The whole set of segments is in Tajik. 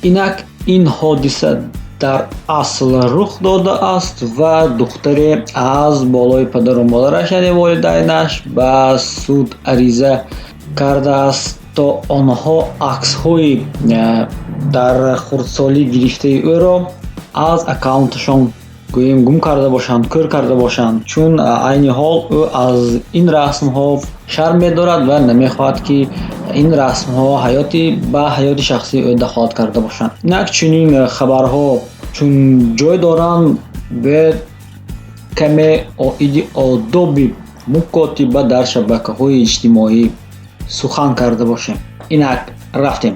Инак ин ҳодиса дар асл рух додааст ва духтаре аз болои падару модараш, яъне волидайнаш, ба суд ариза кардааст, то онҳо аксҳои дар хурдсолӣ гирифтаи ӯро аз аккаунташон гӯем гум карда бошанд, кӯр карда бошанд, чун айни ҳол ӯ аз ин расмҳо шарм медорад ва намехоҳад, ки ин расмҳо ҳаёти ба ҳаёти шахсии ӯ дахолат карда бошанд. Инак чунин хабарҳо чун ҷой доранд, бояд каме оиди одоби мукотиба дар шабакаҳои иҷтимоӣ сухан карда бошем. Инак рафтем.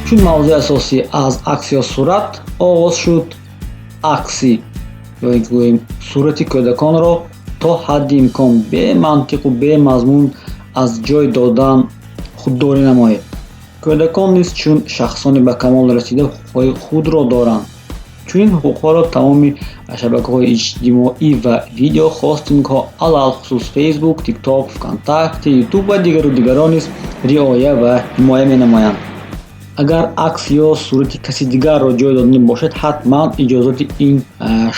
Чун мавзӯи асосӣ аз акс ё сурат оғоз шуд, акси ё ин ки гӯем сурати кӯдаконро то ҳадди имкон бемантиқу бемазмун аз ҷой додан худдорӣ намоед. Кӯдакон низ чун шахсони ба камол расида ҳуқуқҳои худро доранд. Чунин ҳуқуқҳоро тамоми шабакаҳои иҷтимоӣ ва видеохостингҳо, алалхусус Фейсбук, Тикток, Вконтакте, Ютуб ва дигару дигарон низ риоя ва ҳимоя менамоянд. Агар акс ё сурати каси дигарро ҷой доданӣ бошед, ҳатман иҷозати ин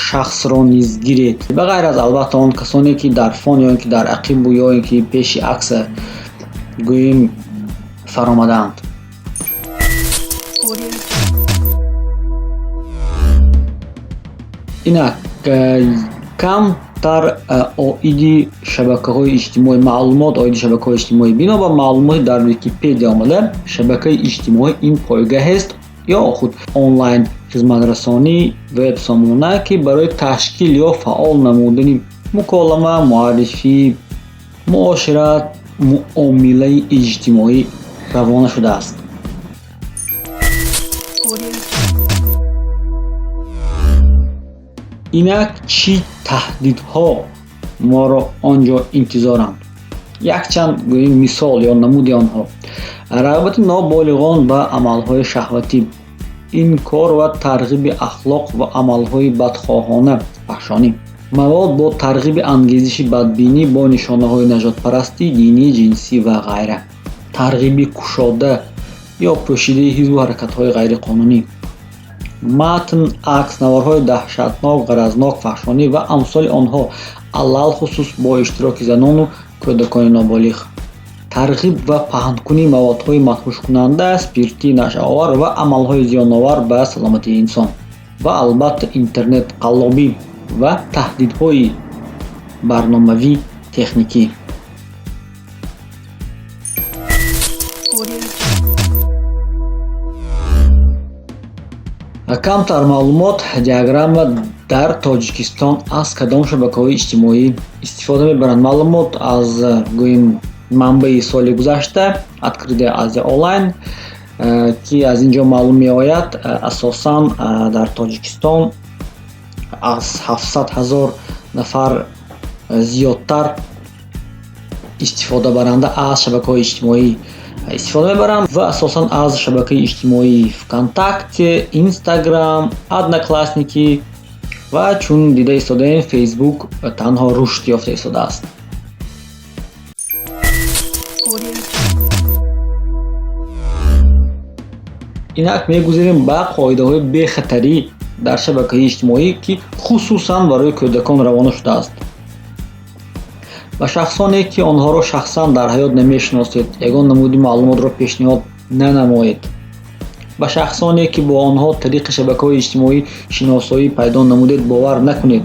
шахсро низ гиред. Ба ғайр аз, албатта, он касоне, ки дар фон ё ин ки дар ақибу ё ин ки пеши акс гӯем фаромадаанд. Инак камтар оиди шабакаҳои иҷтимоӣ маълумот. Оиди шабакаҳои иҷтимоӣ бино ба маълумоти дар Википедия омада, шабакаи иҷтимоӣ ин пойгоҳест ё худ онлайн хизматрасонӣ, веб-сомона, ки барои ташкил ё фаъол намудани муколама, муаррифӣ, муошират, муомилаи иҷтимоӣ равона шудааст. Инак чӣ таҳдидҳо моро он ҷо интизоранд? Якчанд гӯем мисол ё намуди онҳо: рағбати ноболиғон ба амалҳои шаҳватӣ, инкор ва тарғиби ахлоқ ва амалҳои бадхоҳона, фаҳшонӣ, мавод бо тарғиби ангезиши бадбинӣ бо нишонаҳои нажодпарастӣ, динӣ, ҷинсӣ ва ғайра, тарғиби кушода ё пӯшидаи ҳизбу ҳаракатҳои ғайриқонунӣ, матн, акс, наворҳои даҳшатнок, ғаразнок, фаҳшонӣ ва амсоли онҳо, алалхусус бо иштироки занону кӯдакони ноболиғ, тарғиб ва паҳнкунии маводҳои мадҳушкунанда, спиртӣ, нашъаовар ва амалҳои зиёновар ба саломатии инсон ва, албатта, интернет қаллобӣ ва таҳдидҳои барномавӣ техникӣ. Камтар маълумот, диаграмма: дар Тоҷикистон аз кадом шабакаҳои иҷтимоӣ истифода мебаранд? Маълумот аз, гӯем, манбаи соли гузашта, Открытая Азия онлайн, ки аз ин ҷо маълум меояд, асосан дар Тоҷикистон аз 700 000 нафар зиёдтар истифодабаранда аз шабакаҳои иҷтимоӣ истифода мебаранд ва асосан аз шабакаи иҷтимоии Вконтакте, Инстаграм, Одноклассники ва, чун дида истодаем, Фейсбук танҳо рушд ёфта истодааст. Инак мегузарем ба қоидаҳои бехатарӣ дар шабакаи иҷтимоӣ, ки хусусан барои кӯдакон равона шудааст. Ба шахсоне, ки онҳоро шахсан дар ҳаёт намешиносед, ягон намуди маълумотро пешниҳод нанамоед. Ба шахсоне, ки бо онҳо тариқи шабакаҳои иҷтимоӣ шиносоӣ пайдо намудед, бовар накунед.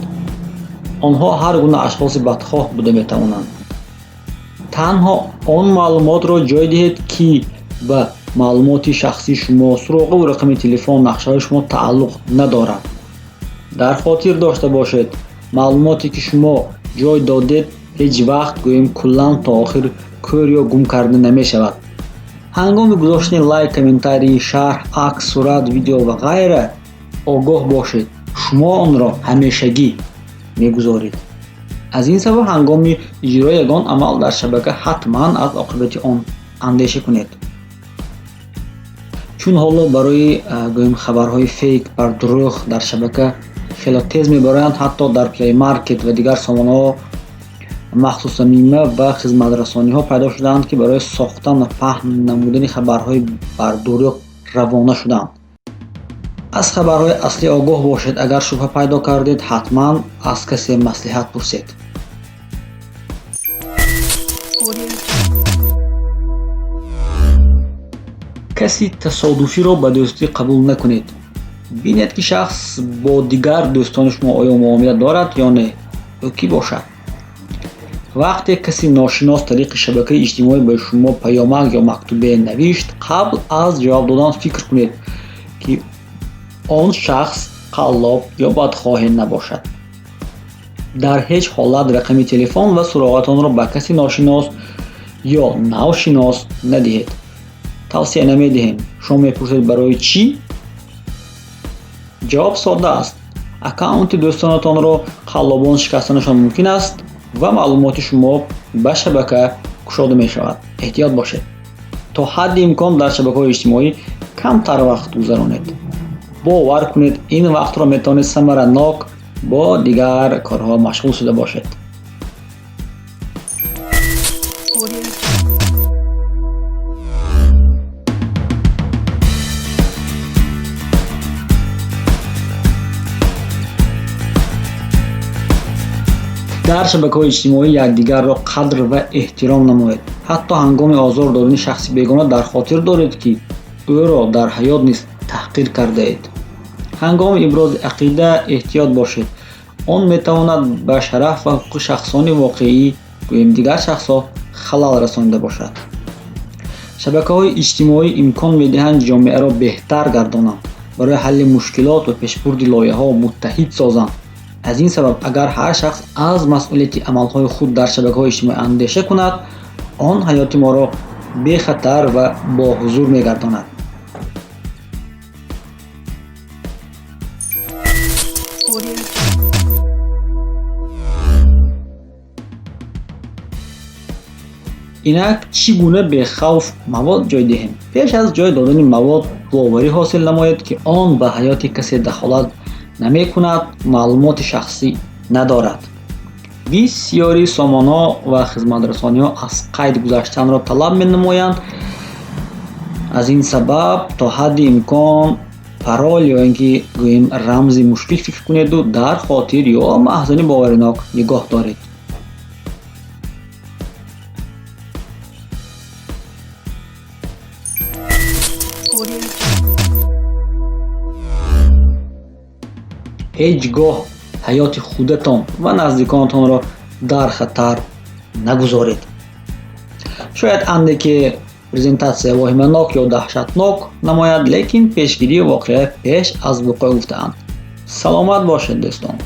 Онҳо ҳар гуна ашхоси бадхоҳ буда метавонанд. Танҳо он маълумотро ҷой диҳед, ки ба маълумоти шахсии шумо, суроғаву рақами телефон, нақшаҳои шумо тааллуқ надорад. Дар хотир дошта бошед, маълумоте, ки шумо ҷой додед, ҳеҷ вақт, гӯем, куллан то охир кӯр ё гум карда намешавад. Ҳангоми гузоштани лайк, комментарий, шарҳ, акс, сурат, видео ва ғайра огоҳ бошед, шумо онро ҳамешагӣ мегузоред. Аз ин сабаб ҳангоми иҷрои ягон амал дар шабака ҳатман аз оқибати он андеша кунед. Чун ҳоло барои гӯем хабарҳои фейк, бардурӯғ дар шабака хело тез мебароянд, ҳатто дар Play Market ва дигар сомонаҳо махсус замима ва хизматрасониҳо пайдо шудаанд, ки барои сохтан ва паҳн намудани хабарҳои бардурӯғ равона шудаанд. Аз хабарҳои аслӣ огоҳ бошед. Агар шубҳа пайдо кардед, ҳатман аз касе маслиҳат пурсед. Каси тасодуфиро ба дӯстӣ қабул накунед. Бинед, ки шахс бо дигар дӯстони шумо оё муомила дорад ё не, ӯ кӣ бошад. Вақте каси ношинос тариқи шабакаи иҷтимоӣ ба шумо паёмак ё мактубе навишт, қабл аз ҷавоб додан фикр кунед, ки он шахс қаллоб ё бадхоҳе набошад. Дар ҳеҷ ҳолат рақами телефон ва суроғатонро ба каси ношинос ё навшинос надиҳед. Тавсия намедиҳем. Шумо мепурсед, барои чӣ? Ҷавоб содда аст. Аккаунти дӯстонатонро қаллобон шикастанашон мумкин аст ва маълумоти шумо ба шабака кушода мешавад. Эҳтиёт бошед. То ҳадди имкон дар шабакаҳои иҷтимоӣ камтар вақт гузаронед. Бовар кунед, ин вақтро метавонед самаранок бо дигар корҳо машғул шуда бошед. Дар шабакаҳои иҷтимоӣ якдигарро қадр ва эҳтиром намоед. Ҳатто ҳангоми озор додани шахси бегона дар хотир доред, ки ӯро дар ҳаёт низ таҳқир кардаед. Ҳангоми ибрози ақида эҳтиёт бошед. Он метавонад ба шараф ва ҳуқуқи шахсони воқеӣ, гӯем дигар шахсҳо, халал расонида бошад. Шабакаҳои иҷтимоӣ имкон медиҳанд ҷомеаро беҳтар гардонанд, барои ҳалли мушкилот ва пешбурди лоиҳаҳо муттаҳид созанд. Аз ин сабаб, агар ҳар шахс аз масъулияти амалҳои худ дар шабакаҳои иҷтимоӣ андеша кунад, он ҳаёти моро бехатар ва боҳузур мегардонад. Инак чӣ гуна бехавф мавод ҷой диҳем? Пеш аз ҷой додани мавод боварӣ ҳосил намоед, ки он ба ҳаёти касе дахолат намекунад, маълумоти шахсӣ надорад. Бисёри сомонаҳо ва хизматрасониҳо аз қайд гузаштанро талаб менамоянд. Аз ин сабаб то ҳадди имкон парол ё ин ки гӯем рамзи мушкил фикр кунеду дар хотир ё маҳзани боваринок нигоҳ доред. Ҳеҷ гоҳ ҳаёти худатон ва наздиконатонро дар хатар нагузоред. Шояд анде ки презентатсия воҳиманок ё даҳшатнок намояд, лекин пешгирии воқеа пеш аз вуқӯъ гуфтаанд. Саломат бошед, дӯстон.